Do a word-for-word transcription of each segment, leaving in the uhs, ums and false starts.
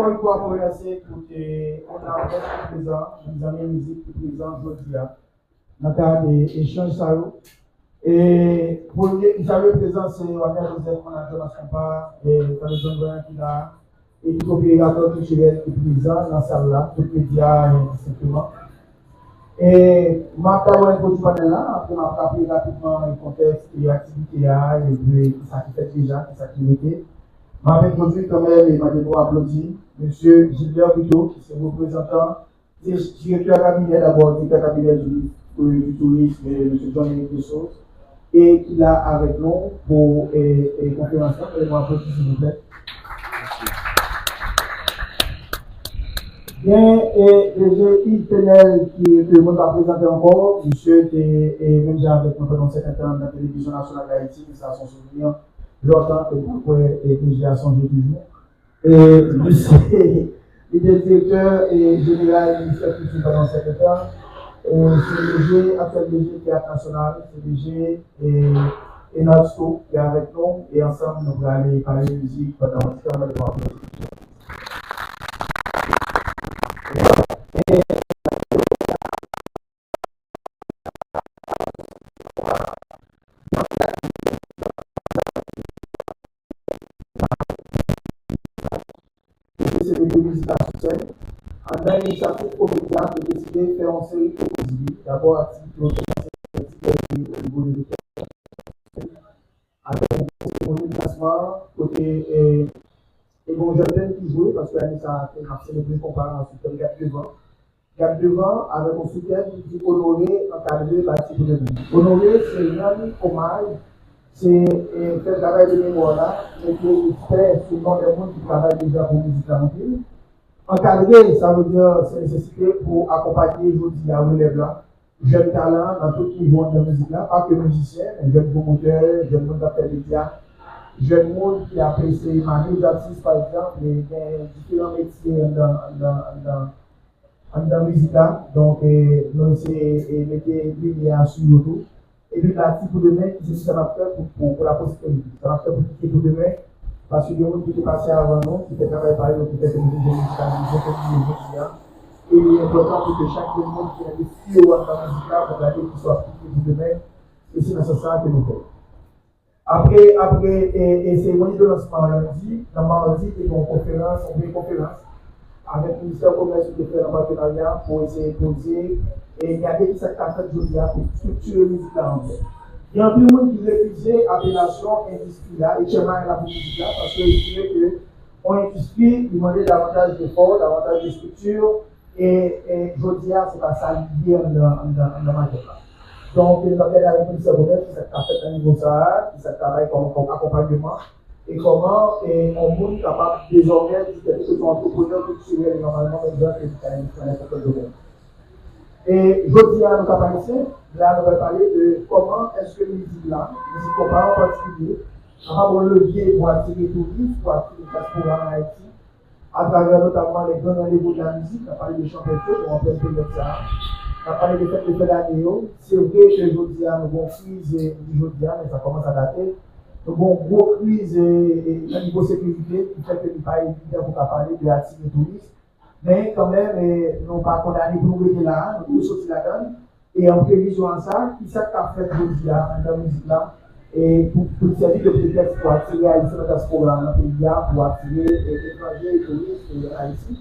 Ankò ap remèsye tout, e, moun la près ki prezan, moun zanmi mizik ki prezan jodi a nan kad, e, echanj sa yo. E premye, m salye prezans, e, Wagner Joseph, manager Mass Konpa, e, Fernando John Bryan ki la, e tout operatè kiltirèl ki prezan nan sal la, tout medya, e, senpleman. E m ap dabò entwodui panèl la, apre m ap raple rapidman kontèks e aktivite a, epi kisa ki fèt deja, kisa ki rete. M ap entwodui kanmenm e mande nou aplodi Mesye Gilbert Brito, ki se reprezantan, se direktè kabinè, dabò direktè kabinè du, du tourisme, Mesye John Eric Rousseau, e ki la avèk nou pou, e, e, konferans lan. Fè nou aplodi, silvouplè. Gen, e, D G Yves Penel ki, ke mwen pa prezante ankò. Misye te, e, menm jan avèk mwen pandan yon sèten tan nan Televizyon Nasyonal Dayiti, men sa se yon souvni lontan ke m pa kwè, e, D G a sonje toujou. E misye, li te direktè, e, jeneral Ministè Kilti pandan yon sèten tan. E se D G, aktyèl D G Teyat Nasyonal, se D G, e, Enarts tou, ki avèk nou, e ansanm nou prale pale mizik pandan yon ti tan, mwen pa Mesye se te mizik la sou sèn. Anndan inisyativ komite a, nou deside fè yon seri de pwodui. Dabò, aktivite yo kòmanse ti pèdi o nivo de lekòl. Avèk yon seremoni de lansman, kote, e, e gon jèn band ki jwe, paske ane sa a, n ap selebre konpa a sou tèm Gad Devan. Gad Devan avèk yon soutèm ki di Onore, Ankadre, Bati pou demen. Onore, se rann omaj, se, e, fè travay de memwa la, mete respè sou non de moun ki travay deja pou mizik la anpil. Ankadre, sa vle di se nesesite pou akonpaye jodi a relèv la, jèn talan nan tout nivo anndan mizik la, pa ke mizisyen, men jèn pwomotè, jèn moun k ap fè medya, jèn moun ki ap eseye manye zatis, pa egzanp, e gen diferan metye anndan, anndan, anndan anndan mizik la. Donk, e, nou eseye, e, mete limyè sou yo tou. Epi bati pou demen, ki se sa n ap fè pou, pou, pou laposterite. Sa n ap fè pou kite pou demen, paske gen moun ki te pase avan nou, ki fè travay pa yo, ki fè ke nou vin jwenn mizik la, nou vin jwenn jodi a. E li enpòtan pou ke chak grenn moun ki nan de fiyo anndan mizik la, pou gade ki sa w ap kite pou demen. E se nan sans sa a ke nou fè. Apre, apre, e, e seremoni de lansman an lendi, nan madi, te gen yon konferans, yon vye konferans, avèk Ministè Komès ki te fè l an patenarya pou eseye poze e gade kisa k ka fèt jodi a pou estriktire mizik la ankò. Gen anpil moun ki refize apelasyon endistri a, e Chairman la pou mizik la, paske yo estime ke yon endistri, li mande davantaj efò, davantaj estrikti, e, e jodi a, se pa sa li ye anndan, anndan, anndan makèt la. Donk, nou ap gade avèk Ministè Komès, kisa k ka fèt nan nivo sa a, kisa k ka bay kòm, kòm akonpanyeman, e kòman, e, yon moun kapab dezòmè di tèt li se yon antreprenè kiltirèl nòmalman, menm jan ke li ka nan nenpòt lòt domèn. E jodi a, nou Kap Ayisyen, la nou pral pale de kòman èske mizik la, mizik konpa an patikilye, kapab yon levye pou atire touris, pou atire dyaspora an Ayiti, atravè notamman les grands rendez-vous de la musique, n ap pale de Chanpètyo, nou an plèn peryòd sa a. N ap pale de fèt de fen dane yo. Se vre ke jodi a, nou gen yon kriz, e, m di jodi a, men sa kòmanse a date. Nou gen yon gwo kriz, e, e, nan nivo sekirite, ki fè ke li pa evidan pou ka pale de atire touris. Men kanmenm, e, nou pa kondane pou nou rete la a, nou dwe soti ladan l. E an previzyon a sa, kisa k ap fèt jodi a anndan mizik la, e pou, pou l sèvi de pretèks pou atire Ayisyen nan dyaspora a nan peyi a, pou atire, e, etranje, touris, e, Ayiti.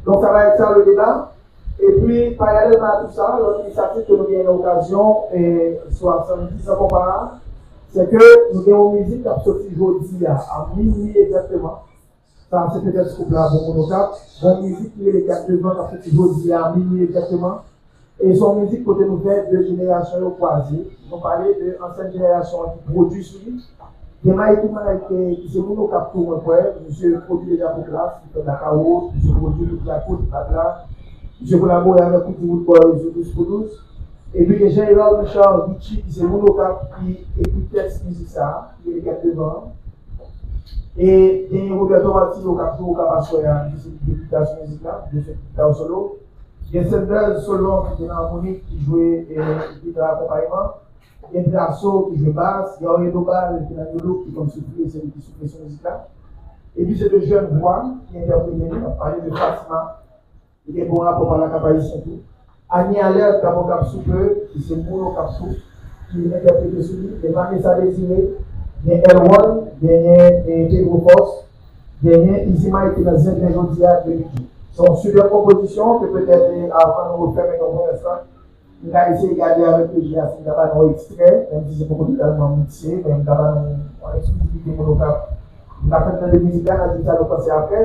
Donk, sa va èt sa le deba. Epi, paralèlman a tou sa, lòt inisyativ ke nou genyen nan okazyon, e, swasanndiz an konpa a, se ke nou gen yon mizik k ap soti jodi a, a minui egzakteman. Sa se petèt scoop la pou moun Okap. Gon mizik ki rele Gad Devan k ap soti jodi a, a minui egzakteman. E se yon mizik kote nou fè de jenerasyon yo kwaze. Nou pale de ansyen jenerasyon an ki pwodui sou li. Gen Mikey Mike, ki se moun Okap tou, mwen kwè. Misye pwodui deja pou Klass, li fè Blackout, misye pwodui pou Blackout, Badla. Misye kolabore avèk Woody Woodboy sou Douz pou Douz. Epi gen Jean Hérard Richard, Richie, ki se moun Okap ki ekri tèks mizik sa a, ki rele Gad Devan an. E gen Roberto Martino k ap jwe Okap aswè a, misye se li ki ekri tèks mizik la, misye se gita solo. Gen Sanders Solon ki te nan amoni ki jwe, e, gita akonpayman. Gen Drasso ki jwe bas, gen Henri Dobal ki nan New Look ki konn soufle, se li ki soufle sou mizik la. Epi se de jèn vwa ki entèprete li, n ap pale de Fatima, li gen bon rapò pa la Kapayisyen tou. Annie Alerte, Gabo Cap Sous Peu, ki se moun Okap tou, ki entèprete sou li, gen Vanessa Désiré, gen Elwon, genyen eh, Pedro Force, genyen Easy Mike ki nan Zen jodi a de Bidjou. Se yon sipè konpozisyon ke petèt eh, avan nou fèmen konferans lan, m ka eseye gade avèk reji a si m ka ba nou yon ekstrè, menm si se poko totalman mikse, men m ka ba nou yon eksklizivite pou nou ka, m ka fè tande mizik la, n a di sa nou panse apre.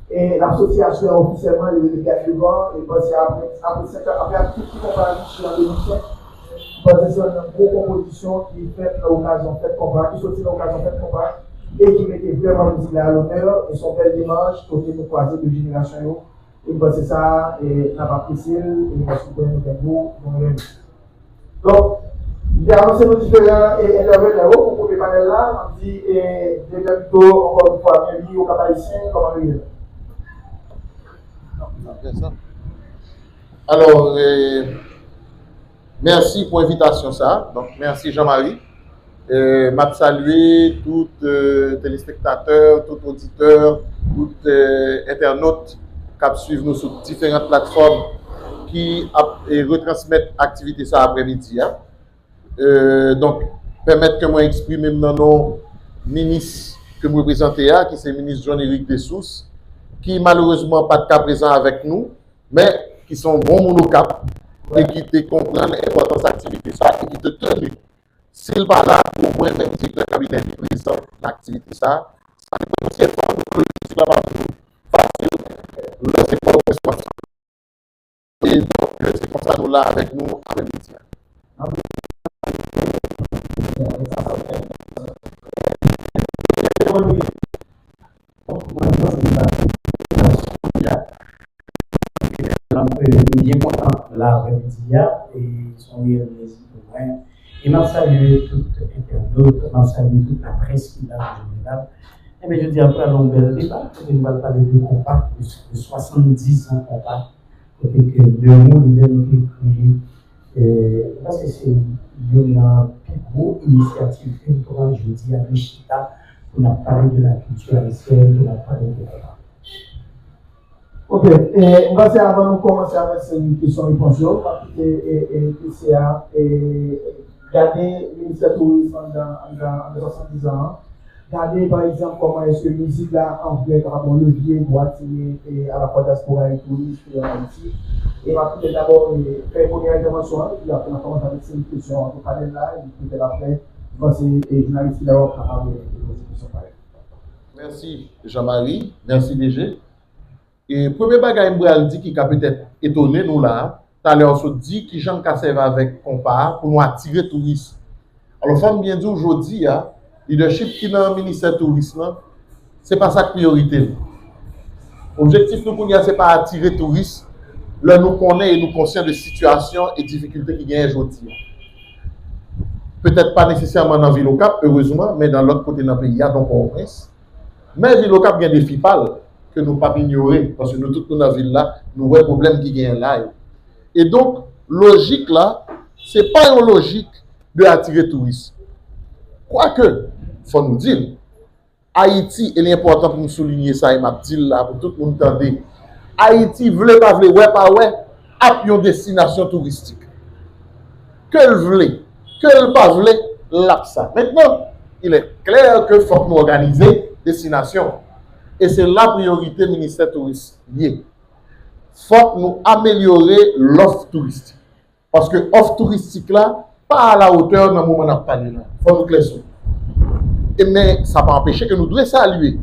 E l ap soti aswè a ofisyèlman, li rele Gad Devan, e panse apre, apre senk an, apre ak tout ti konpa a Gucci an de mil senk, m panse se youn nan gwo konpozisyon ki fèt nan okazyon fèt konpa, ki soti nan okazyon fèt konpa, e ki mete vrèman mizik la a lonè, e se yon bèl demach kote nou kwaze de jenerasyon yo, e m panse sa, e n ap apresye l, e paske nou konnen nou gen gwo, nou renmen. Donk, m te anonse nou diferan e entèvenan yo pou premye panèl la. M ap di e direktè Vito, ankò yon fwa, byenvini Okap Ayisyen, kòman nou ye la? Alò, e, mèsi pou envitasyon sa. Donk, mèsi Jean Marie. E, m ap salye tout e, telespektatè, tout oditè, tout e, entènot k ap swiv nou sou diferan platfòm ki ap e, retransmèt aktivite sa aprèmidi a. E, donk, pèmèt ke mwen eksprime m nan non minis ke m reprezante a, ki se minis John Eric Dessources, ki malerezman pa t ka prezan avèk nou, men ki se yon bon moun Okap e ki te konprann enpòtans aktivite sa e ki te teni si l pa la, omwen menm direktè kabinè li prezan nan aktivite sa a, sa vle di se fò nou ke mizik la pa toujou fasil lè se Pòtoprens. E donk, se konsa nou la avèk nou aprèmidi a. Mwen byen kontan la aprèmidi a, e se yon reyèl plezi pou mwen. E m ap salye tout entènot, m ap salye tout laprès ki la an jeneral. Enben, jodi a pral yon bèl deba, kote nou pral pale de konpa, de, de swasanndiz an konpa, kote ke Leroux li menm ekri, e, m panse se youn nan pi gwo inisyativ ke nou pran jodi a, nou chita pou n ap pale de lakilti ayisyèn, pou n ap pale de konpa. Ok, e, m panse avan nou kòmanse avèk seri kesyon repons yo, m ap kite e, e, kesye a e, gade Ministè Touris anndan anndan anndan swasanndiz an an. Gade pa egzanp kòman èske mizik la an vrè kapab yon levye pou atire e, alafwa dyaspora e touris ki an Ayiti. E m ap kite l dabò e, fè premye entèvansyon an, epi apre n ap kòmanse avèk seri kesyon antre panèl la, epi petèt apre, m panse e, jounalis ki la yo ap kapab e, poze kesyon parèy. Mèsi Jean Marie, mèsi D G. E premye bagay m pral di ki ka petèt etone nou la a, talè w sot di kijan n ka sèvi avèk konpa a pou nou atire touris. Alò fò m byen di w jodi a, lidèchip ki nan ministè touris lan, se pa sa k priyorite l. Objektif nou kounye a se pa atire touris lè nou konnen e nou konsyan de sitiyasyon e difikilte ki genyen jodi a. Petèt pa nesesèman nan vil Okap, erezman, men nan lòt kote nan peyi a, don Pòtoprens. Men vil Okap gen defi pa l ke nou p ap inyore, paske nou tout nou nan vil la, nou wè pwoblèm ki genyen la yo. E donk, lojik la, se pa yon lojik de atire touris. Kwake, fò nou di l, Ayiti, e li enpòtan pou m soulinye sa e m ap di l la pou tout moun tande, Ayiti, vle pa vle, wè pa wè, ap yon destinasyon touristik. Ke l vle, ke l pa vle, l ap sa. Mentnan, il est clair ke fòk nou òganize destinasyon an. E se la priyorite Ministè Touris ye. Fòk nou amelyore lòf touristik. Paske òf touristik la pa a la otè nan moman n ap pale la. Fò nou klè sou li. E men sa pa anpeche ke nou dwe salye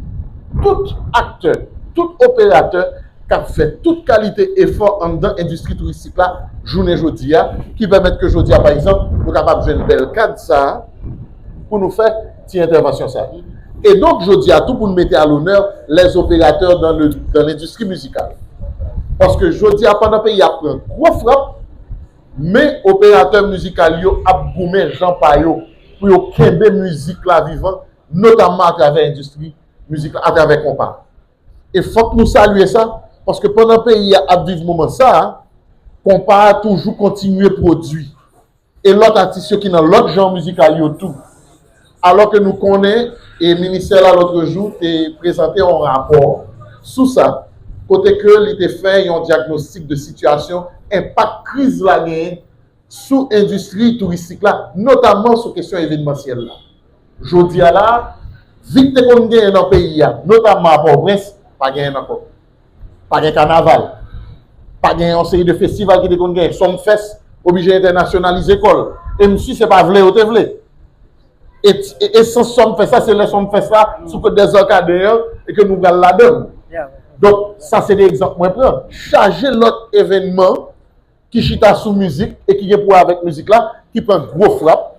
tout aktè, tout operatè k ap fè tout kalite efò anndan endistri touristik la jounen jodi a, ki pèmèt ke jodi a, pa egzanp, nou kapab jwenn bèl kad sa a pou nou fè ti entèvansyon sa a. E donk, jodi a tou, pou n mete a lonè les opérateurs dans le, dans l'industrie musicale. Paske jodi a, pandan peyi a ap pran gwo frap, men operatè mizikal yo ap goumen jan pa yo pou yo kenbe mizik la vivan, notamman atravè endistri mizik la, atravè konpa. E fòk nou salye sa, paske pandan peyi a ap viv moman sa a, konpa a toujou kontinye pwodui. E lòt atis yo ki nan lòt jan mizikal yo tou. Alò ke nou konnen, e ministè la lòt jou te prezante yon rapò sou sa, kote ke li te fè yon dyagnostik de sitiyasyon enpak kriz la genyen sou endistri touristik la, notamman sou kesyon evenmansyèl la. Jodi a la, vi k te konn genyen nan peyi a, notamman a Pòtoprens, pa genyen ankò. Pa gen kanaval. Pa gen yon seri de festival ki te konn genyen. Sumfest oblije entènasyonalize kò l. E m si se pa vle yo te vle. E, e, esans Sumfest la, se lè Sumfest la, sou Côte des Arcadins an, e ke nou pral ladan l. Donk, sa se de egzanp mwen pran. Chaje lòt evènman ki chita sou mizik e ki gen pou wè avèk mizik la, ki pran gwo frap,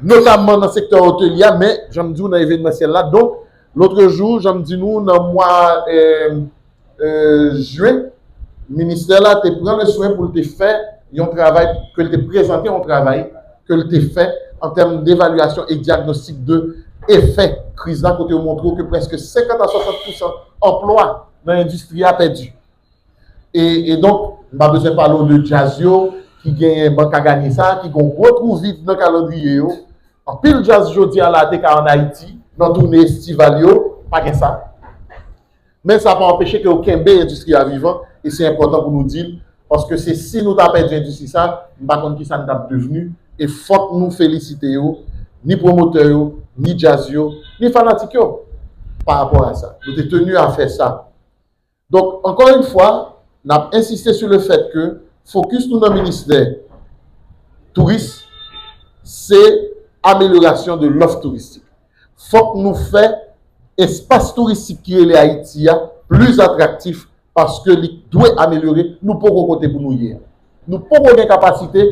notamman nan sektè otelye a, men, jan m di w, nan evenmansyèl la. Donk, lòt jou, jan m di nou, nan mwa, e, e, jen, ministè la te pran le swen pou l te fè yon travay, ke l te prezante yon travay ke l te fè an tèm devalyasyon e dyagnostik de efè kriz la, kote yo montre w ke prèske senkant a swasant pousan anplwa nan endistri a pèdi. E, e donk, m pa bezwen pale w de djaz yo, ki genyen Bank a Ganye sa, ki gen yon gwo twou vid nan kalandriye yo. Anpil djaz jodi a la te ka ann Ayiti, nan toune estival yo, pa gen sa. Men sa pa anpeche ke yo kenbe endistri a vivan, e se enpòtan pou nou di l, paske se si nou ta pèdi endistri sa, m pa konn ki sa n t ap devni, e fòk nou felisite yo, ni pwomotè yo, ni djaz yo, ni fanatik yo, pa rapò a sa. Nou te tenu a fè sa. Donk, ankò yon fwa, n ap ensiste sou le fèt ke fokis nou nan ministè touris, se amelyorasyon de lòf touristik. Fòk nou fè espas touristik ki rele Ayiti a pli atraktif, paske li dwe amelyore, nou poko kote pou nou ye a. Nou poko gen kapasite,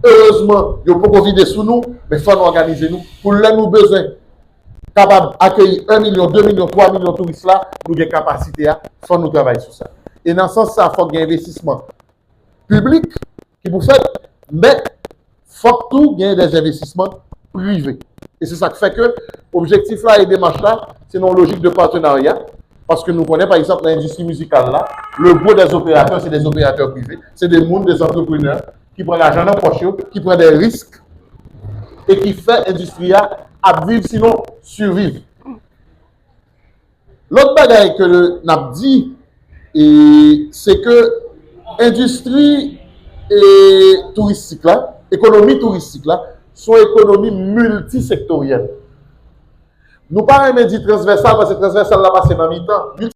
erezman, yo poko vide sou nou, men fò nou òganize nou pou lè nou bezwen kapab akeyi en milyon, de milyon, twa milyon touris la, nou gen kapasite a, fò nou travay sou sa. E nan sans sa, fòk gen envestisman piblik ki pou fèt, men fòk tou gen des envestisman prive. E se sa k fè ke objektif la e demach la, se nan yon lojik de patenarya, paske nou konnen, pa egzanp, nan endistri mizikal la, le gros des opérateurs, se des opérateurs privés, se de moun, des entrepreneurs, ki pran lajan nan pòch yo, ki pran de risk, e ki fè endistri a ap viv, sinon siviv. Lòt bagay ke n ap di, e, se ke endistri, e, touristik la, ekonomi touristik la, se yon ekonomi miltisektoryèl. Nou pa renmen di transvèsal, paske transvèsal la pase nan mitan.